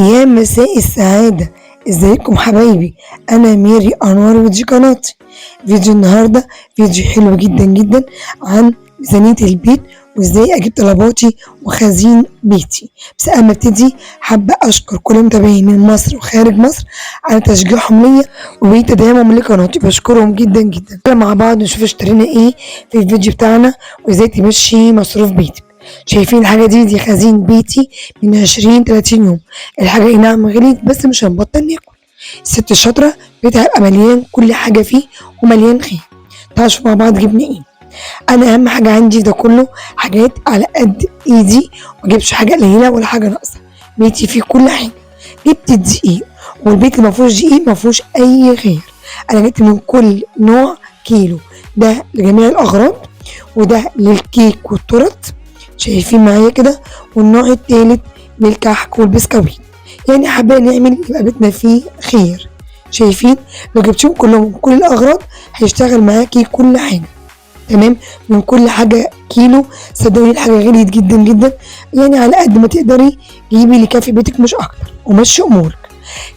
يا مساء السعادة، ازيكم حبايبي؟ انا ميري انوار ودي قناتي. فيديو النهاردة فيديو حلو جدا جدا عن ميزانية البيت وازاي اجيب طلباتي وخزين بيتي. بس قبل ما ابتدي حابة اشكر كل متابعين من مصر وخارج مصر على تشجيعهم ليا وتدعيمهم لقناتي، بشكرهم جدا جدا. مع بعض نشوف اشترينا ايه في الفيديو بتاعنا وازاي تمشي مصروف بيتك. شايفين الحاجة دي خزين بيتي من 20 30 يوم. الحاجة اي نعم غليت بس مش هنبطل ناكل. الست الشاطرة بيتها هيبقى مليان كل حاجة فيه ومليان خير. تعالوا نشوف مع بعض جبنا ايه. انا اهم حاجة عندي ده كله حاجات على قد ايدي، ما اجيبش حاجة قليلة ولا حاجة ناقصة. بيتي فيه كل حاجة. جبت الدقيق، والبيت اللي ما فيهوش دقيق ما فيهوش اي خير. انا جبت من كل نوع كيلو، ده لجميع الاغراض وده للكيك والتورت، شايفين معايا كده، والنوع التالت للكحك والبسكويت. يعني حابة نعمل يبقى بيتنا فيه خير. شايفين لو جبتيهم كلهم كل الاغراض هيشتغل معاكي كل حاجة تمام، من كل حاجة كيلو. صدقوني الحاجة غليت جدا جدا، يعني على قد ما تقدري جيبي اللي كافي بيتك مش اكتر ومشي امورك.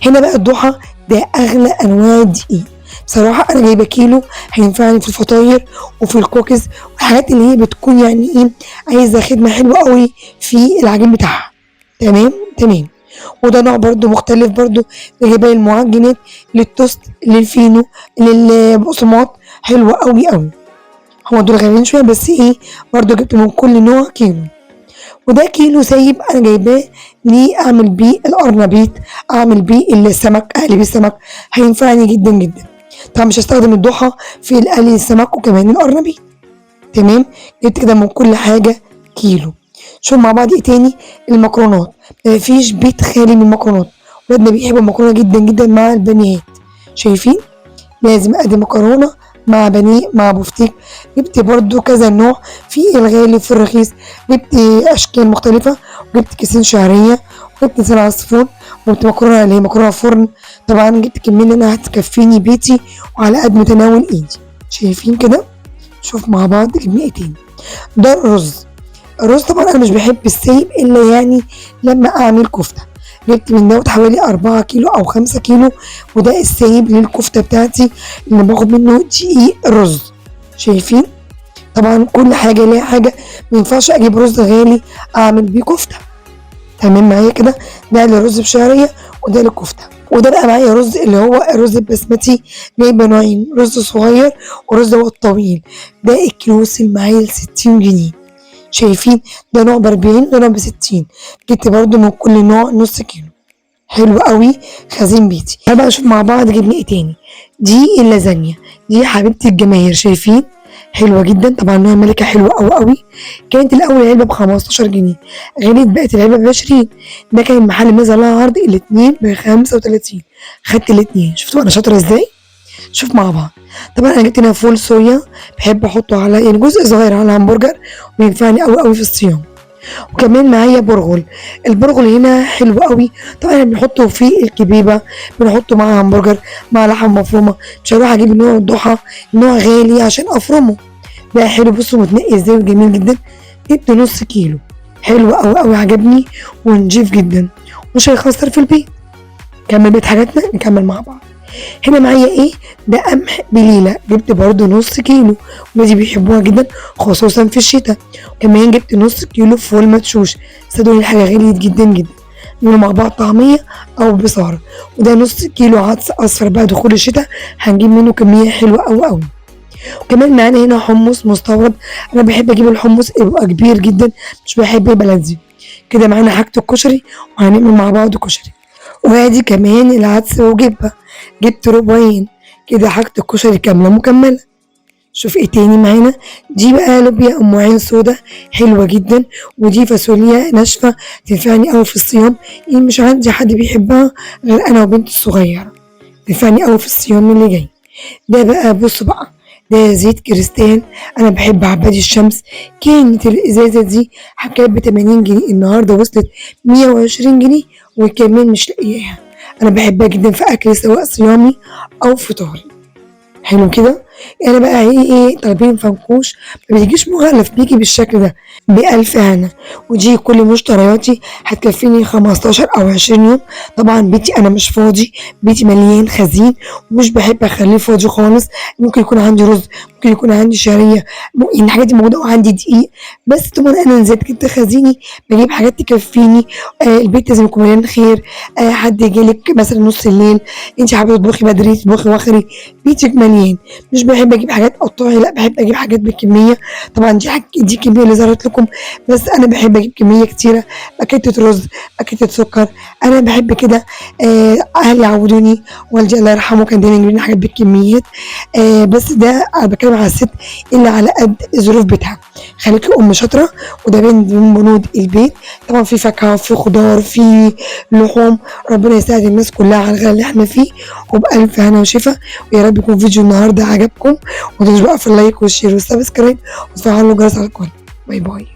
هنا بقى الضحى ده اغلى انواع الدقيق. بصراحة انا جايبه كيلو هينفعني في الفطاير وفي الكوكيز والحاجات اللي هي بتكون يعني ايه عايزه خدمة حلوة قوي في العجين بتاعها. تمام تمام. وده نوع برضو مختلف، برضو جايبه المعجنات للتوست للفينو للبقسماط، حلوة قوي قوي. هما دول غاليين شوية بس ايه برضو جبت من كل نوع كيلو. وده كيلو سايب انا جايباه ليه اعمل بيه القرنبيط، اعمل بيه السمك، اقلي بيه السمك، هينفعني جدا جدا. طبعا مش هستخدم الضحى في القلي السمك وكمان القرنبيط. تمام، جبت كده من كل حاجة كيلو. شوف مع بعض ايه تاني. المكرونات، مفيش بيت خالي من المكرونات. ولادنا بيحبوا المكرونه جدا جدا مع البانيهات. شايفين لازم ادي مكرونه مع بانيه مع بفتيك. جبت برضو كذا نوع، في الغالي وفي الرخيص، جبت اشكال مختلفة. وجبت كيسين شعرية، وجبت لسان عصفور، وجبت مكرونه اللي هي مكرونه فرن. طبعا جبت كمية اللي انا هتكفيني بيتي وعلى قد متناول ايدي. شايفين كده. شوف مع بعض جبنا ايه تاني. ده الرز. الرز طبعا انا مش بحب السايب الا يعني لما اعمل كفته. جبت من دوت حوالي 4 كيلو او 5 كيلو، وده السايب للكفته بتاعتي اللي باخد منه دقيق رز. شايفين طبعا كل حاجة ليها حاجة، ما ينفعش اجيب رز غالي اعمل بيه كفته. تمام معايا كده. ده للرز بشعريه وده للكفته. وده بقى معايا رز اللي هو الرز البسمتي، جايبه نوعين، رز صغير ورز هو الطويل. ده الكيلو وصل معايا ل 60 جنيه. شايفين ده نوع ب40 وده نوع ب60. جبت برده من كل نوع نص كيلو. حلو قوي خزين بيتي. تعالوا بقى نشوف مع بعض جبنا ايه تاني. دي اللازانيا، دي حبيبه الجماهير. شايفين حلوة جدا، طبعا نوع الملكة حلوة قوي قوي. كانت الاول العلبة ب 15 جنيه، غليت بقت العلبة ب 20. ده كان المحل نزل لها عرض الاثنين ب 35، خدت الاثنين. شفتوا انا شاطرة ازاي؟ شوف مع بعض. طبعا انا جبت هنا فول صويا، بحب احطه على يعني جزء صغير على الهمبرجر وبينفعني قوي قوي في الصيام. وكمان معايا برغل. البرغل هنا حلو قوي، طبعا بنحطه في الكبيبه، بنحطه مع همبرجر مع لحم مفرومه. مش هروح اجيب نوع الضحى نوع غالي عشان افرمه. ده حلو، بصوا متنقي ازاي وجميل جدا. جبت نص كيلو، حلو قوي قوي، عجبني ونجيف جدا ومش هيخسر في البيت. كمل بيت حاجاتنا، نكمل مع بعض. هنا معايا ايه؟ ده قمح بليلة، جبت برده نص كيلو، ولادي بيحبوها جدا خصوصا في الشتاء. كمان جبت نص كيلو فول مدشوش، صدقوني الحاجة غليت جدا جدا. نعمله مع بعض طعميه او بصاره. وده نص كيلو عدس اصفر، بقى دخول الشتاء هنجيب منه كمية حلوة قوي قوي. وكمان معانا هنا حمص مستورد، انا بحب اجيب الحمص يبقى كبير جدا، مش بحب البلدي. كده معانا حاجة الكشري وهنعمل مع بعض كشري. وادي كمان العدس وجبة، جبت ربعين كده، حاجة الكشري كاملة مكملة. شوف ايه تاني معانا. دي بقى لوبيا ام عين سودا حلوة جدا، ودي فاصوليا ناشفة تنفعني قوي في الصيام، يعني مش عندي حد بيحبها غير انا وبنتي الصغيرة، تنفعني قوي في الصيام اللي جاي. ده بقى بصوا بقى، ده زيت كريستال، انا بحب عباد الشمس. كانت الازازه دي حكاية ب 80 جنيه، النهارده وصلت 120 جنيه وكمان مش لاقياها. انا بحبها جدا في اكل سواء صيامي او فطاري. حلو كده. يعني بقى ايه طالبين فنكوش، ما بيجيش مغلف، بيجي بالشكل ده. بألف هنا. ودي كل مشترياتي هتكفيني 15 او 20 يوم. طبعا بيتي انا مش فاضي، بيتي مليان خزين ومش بحب اخليه فاضي خالص. ممكن يكون عندي رز، ممكن يكون عندي شعرية، يعني الحاجات دي موجودة، وعندي دقيق. بس طبعا انا نزلت جبت خزيني، بجيب حاجات تكفيني. البيت لازم يكون مليان خير. حد يجيلك مثلا نص الليل، انت حابة تطبخي بدري تطبخي وخري، بيتك مليان. مش بحب اجيب حاجات قطاعي، لا بحب اجيب حاجات بالكمية. طبعا دي كمية اللي ظهرت لكم، بس انا بحب اجيب كمية كتيرة، باكيتة رز، باكيتة سكر، انا بحب كده. اهلي عودوني، والدي الله يرحمه كان دايما يجيب لنا حاجات بالكميات. بس ده انا بتكلم على الست اللي على قد ظروف بيتها. خليكي ام شاطرة، وده من بنود البيت. طبعا في فاكهة، في خضار، في لحوم. ربنا يساعد الناس كلها على الغلا اللي احنا فيه، وبألف هنا وشفا. ويا رب يكون فيديو النهارده عجبكم، وتنسوا بقى في ال like وال share وال subscribe وتفعلوا الجرس على الكل. bye bye.